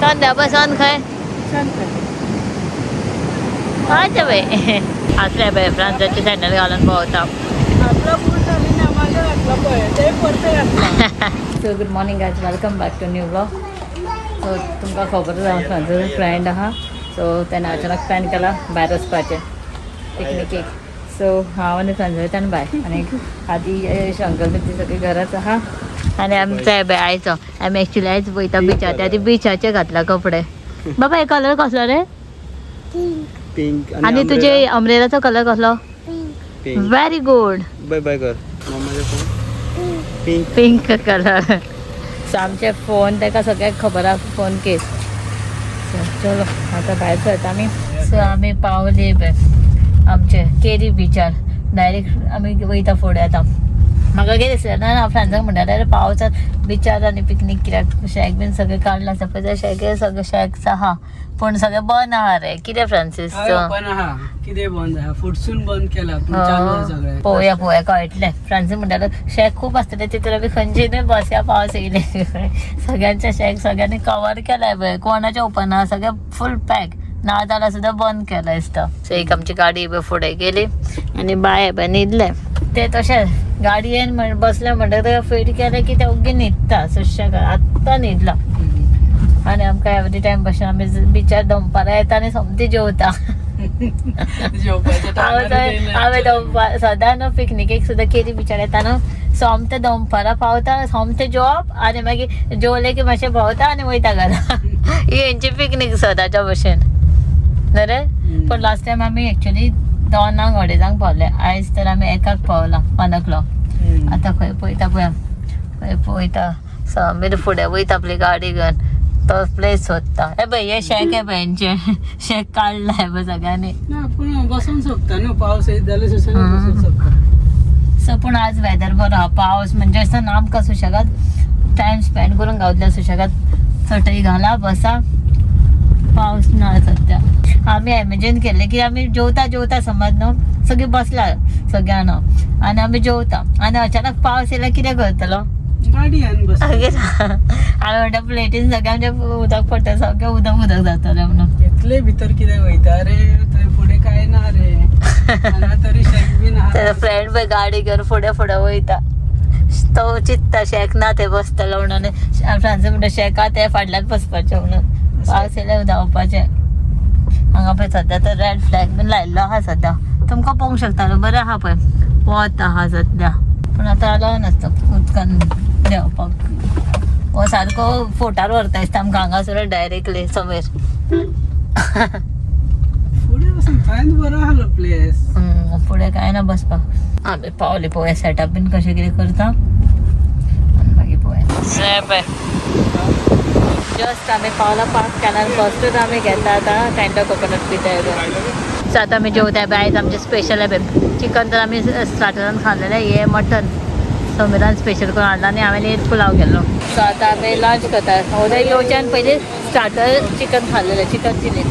सन बाबा सन खंय अच्छा बाय आसले बाय फ्रांसाचे सँडल घालून भोंवता. So good morning guys, welcome back to new vlog. So तुमकां खबर आसा फ्रांसाचो फ्रेंड आहा. सो तेणें अचानक प्लॅन केला भायर वचपाचें पिकनिकेक. सो हांव आनी फ्रांसाचो आनी बाय आनी आदी शंकर बी ती सगळीं घराच आहा. आनी आमचो बाय आयचो आमी एक्चुली आयज वयता बिचार, त्या आदी बिचाचे घातला कपडे. बाबा हे कलर कसलो रे? पिंक. आनी तुजे अमरेलाचो कलर कसलो? Pink. Very good. Bye bye कर मम्माचे phone. Pink pink colour. So आमचे फोन ताका सगळ्याक खबर आहा फोन केस. सो चलो आतां भायर सरता आमी. सो आमी पावली पळय आमचे केरी बिचार. डायरेक्ट आमी वयता फुडें. आतां म्हाका कितें दिसलें ना हांव फ्रेंड्सांक म्हणटालें अरे पावसांत बिचार आनी पिकनीक कित्याक शॅक बीन सगळें काडलां आसा पळय, शॅक सगळें शॅक्स आहा पूण सगळें बंद आहा रे. कितें फ्रांसीस? ओपन आहा, कितें बंद आहा? फुडसून बंद केला पूण चालू आहा सगळें. पळोवया पळोवया कळटलें. फ्रांसीस म्हणटालो शॅक खूब आसतले तितून आमी खंयचे न्हय बसया पावस येयले. सगळ्यांचे शॅक सगळ्यांनी कवर केलाय पळय, कोणाचें ओपन आहा, सगळें फूल पॅक. ना जाल्यार सुद्दां बंद केलां दिसता. सो एक आमची गाडी पळय फुडें गेली आनी बाय पळय न्हिदलें ते तशें गाडयेन म्हण बसलें म्हणटकीर ताका फीट केलें की ते ओग्गी न्हिदता सुशेगाद. आत्तां न्हिदलां. आनी आमकां एवरी टायम भशेन आमी बिचार दनपारां येता आनी सोमती जेवता. जेवपाच्या टायमार. हांवें दनपार सदां न्हू पिकनिकेक सुद्दां केरी बिचार येता न्हू, सोमतें दनपारां पावता, सोमतें जेवप आनी मागीर जेवलें की मातशें भोंवता आनी वयता घरा. ही हेंची पिकनीक सदांच्या भशेन न्हय रे. पूण लास्ट टायम आमी एक्चुली 2-2 अडेजांक पावले, आयज तर आमी 1 पावला, 1 o'clock. आतां खंय पळयता पळय, खंय पळयता. समीर फुडें वयता आपली गाडी घेवन, तो प्लेस सोदता. हे पळय हे शॅक हे पळय हेंचें शॅक काडलां हे पळय सगळ्यांनी. ना पूण बसूंक शकता न्हू, पावस येत जाल्यार सुशेगाद बसूंक शकता. सो पूण आज वेदर बरो आहा, पावस म्हणजे असो ना आमकां सुशेगाद टायम स्पेंड करूंक गावतले. सुशेगाद चटई घाला बसा, पावस ना सद्या. आमी इमेजीन केल्लें की आमी जेवता जेवता समज न्हू सगळीं बसला सगळ्यां आनी आमी जेवता आनी अचानक पावस येयल्यार कितें करतलो? गाडयेन बस. मागीर हांवें म्हणटा प्लेटीन सगळें आमचें उदक पडटा, सगळें उदक उदक जातलें म्हणून. इतले भितर कितें वयता रे, थंय फुडें कांय ना रे. हांगा तरी शॅक बीन आहा. तेजो फ्रेंड पळय गाडी घेवन फुडें फुडें वयता, तो चिंत्ता शॅक ना ते बसतलो म्हणून. फ्रांसीस म्हणटा शॅका ते फाटल्यान बसपाचें म्हणून, पावस येयल्यार धांवपाचें. हांगा पळय सद्या तर रेड फ्लॅग बीन लायिल्लो आहा सद्या, तुमकां पळोवंक शकता. बरें आहा पळय, वत आहा सद्या, पूण आतां अलाव नासता उदकान देंवपाक. हो सारको फोटार व्हरता दिसता आमकां हांगासर डायरेक्टली समीर. फुडें वचून थंयच बरो आसलो प्लेस. फुडें कांय ना बसपाक. आमी पावले, पळोवया सेटअप बीन कशें कितें करता आनी मागीर पळोवया. पळय जस्ट आमी पावला पार्क केला, फर्स्टूच आमी घेता आतां टँडर कोकोनट पिताय. सो आतां आमी जेवताय. आयज आमचें स्पेशल आहे चिकन, तर आमी स्टार्टरान खाल्लेलें. हें मटन समीरान स्पेशल करून हाडला आनी हांवें एक पुलाव केल्लो. सो आतां आमी लंच करता. उद्या येवच्यान पयलीं स्टार्टर चिकन खाल्लेलें, चिकन चिली.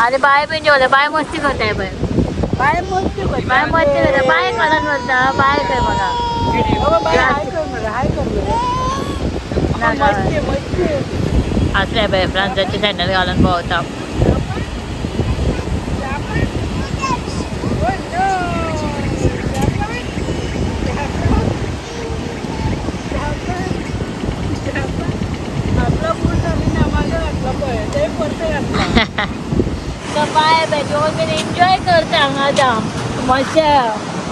आनी बाय बीन जेवलें. बाय मस्ती करताय पळय. बाय मस्ती करता. बाय मस्ती करता, बाय कळन वता बाय खंय म्हाका. बाय हाय कर मरे, हाय कर मरे. मस्ती मस्ती. आसले पळय फ्रांसाचे सँडल घालून भोंवता. सो बाय बाय जेवण बीन एन्जॉय करता हांगा आतां, मज्जा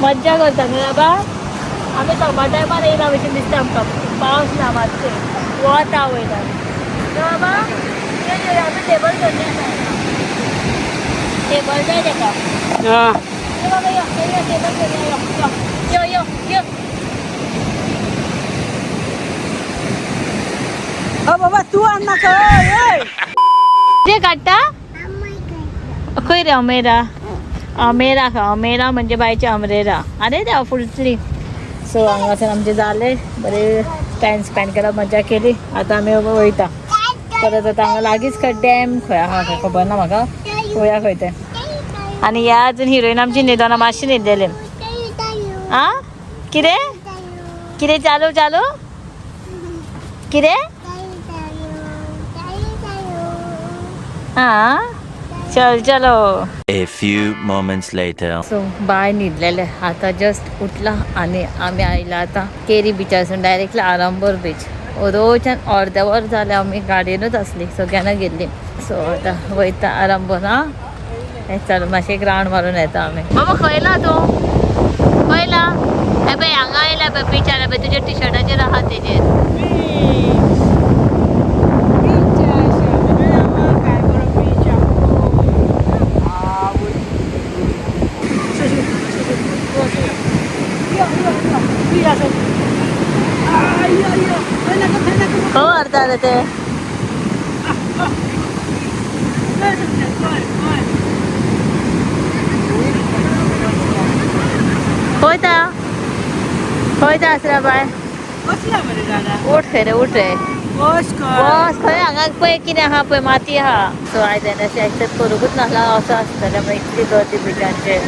मज्जा करता न्हय बाबा. आमी समर टायमार येयला भशेन दिसता आमकां, पावस ना मातशें वत आहा वयल्यान. बाबा आमी टेबल घेवन टेबल जाय तेका. यो बाबा यो यो टेबल घेवन यो यो यो यो. बाबा तूं आण नाका. कितें काडटा खंय रे? अमेरा अमेरा खंय? अमेरा म्हणजे बायचे अमरेरा. अरे देवा फुलतली. सो हांगासर आमचें जालें, बरें टायम स्पेंड केला, मजा केली. आतां आमी वयता परत. आतां हांगा लागींच खंय डॅम खंय आहा खंय खबर ना म्हाका, पळोवया खंय तें. आनी ह्या अजून हिरोईन आमची न्हिदोना, मातशी न्हिदलेली. आं कितें कितें चालू चालू कितें? हा चल चलो. A few moments later. So बाय न्हिदलेले आता जस्ट उठला आनी आमी आयला आतां केरी बिचारसून डायरेक्टली आरांबोर बीच. रोजच्यान अर्दें वर जालें आमी गाडयेनूच आसली, सगळ्यांना गेल्ली. सो आतां वयता आरांबोर. हा हे चल मातशें एक रावंड मारून येता आमी. बाबा खंयला तूं? खंयला? हे पळय हांगा आयला पळय बिचार, पळय तुज्या टिशर्टाचेर आहा तेजेर. काय बरो बीच. खंय व्हरता रे ते? खंयता खंयता आसरा बाय? बसला मरे दादा. उठ खंय रे, उठ रे. बस कर. बस खंय हांगा पळय कितें आहा पळय, माती आहा. सो आयज हांवें अशें एक्सेप्ट करूंकूच नासला असो आसतलें म्हळ्यार इतली गर्दी बिचांचेर.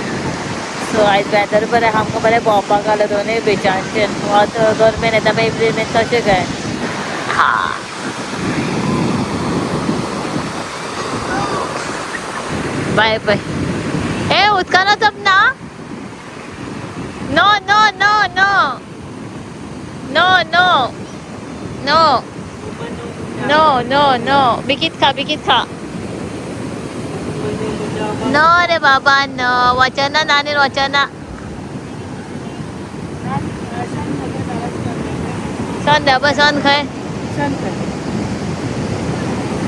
सो आयज वेदर बरें आहा, आमकां बरें भोंवपाक घालें दोनूय बिचांचेर. आतां गरमेन येता पळय एप्रील मेन तशें काय. हा बाय बाय. ए उदकान वचप ना. No no no no no no no no no no. बेगीत खा, बेगीत खा. नो रे बाबा नो, वचना नानी वचना. सन बाबा सन खंय?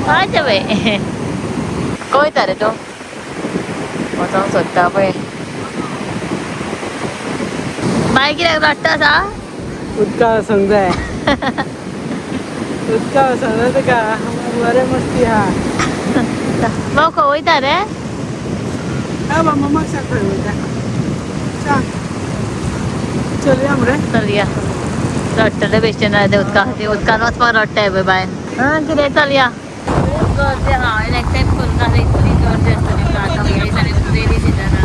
अच्छा बाय. खंय रे तूं? वचोंक सोदता पळय. बाय कित्याक रडटा आसा? उदका वचोंक जाय, उदका वचोंक जाय तुका. बरें मस्ती आहा. भाऊ खंय वयता रे? हा बा मम्माक सांग खंय वयता सांग. चलया मरे. चलया. रडटले बेश्टे ना ते उदका खातीर, उदकान वचपाक रडटाय पळय बाय. हा कितें चलया. खूब गर्दी आहा, हांवें एक्सेप्ट करूंक नासलें इतली गर्दी आसतली. आतां हे दिसांनी रेनी सिजन आहा.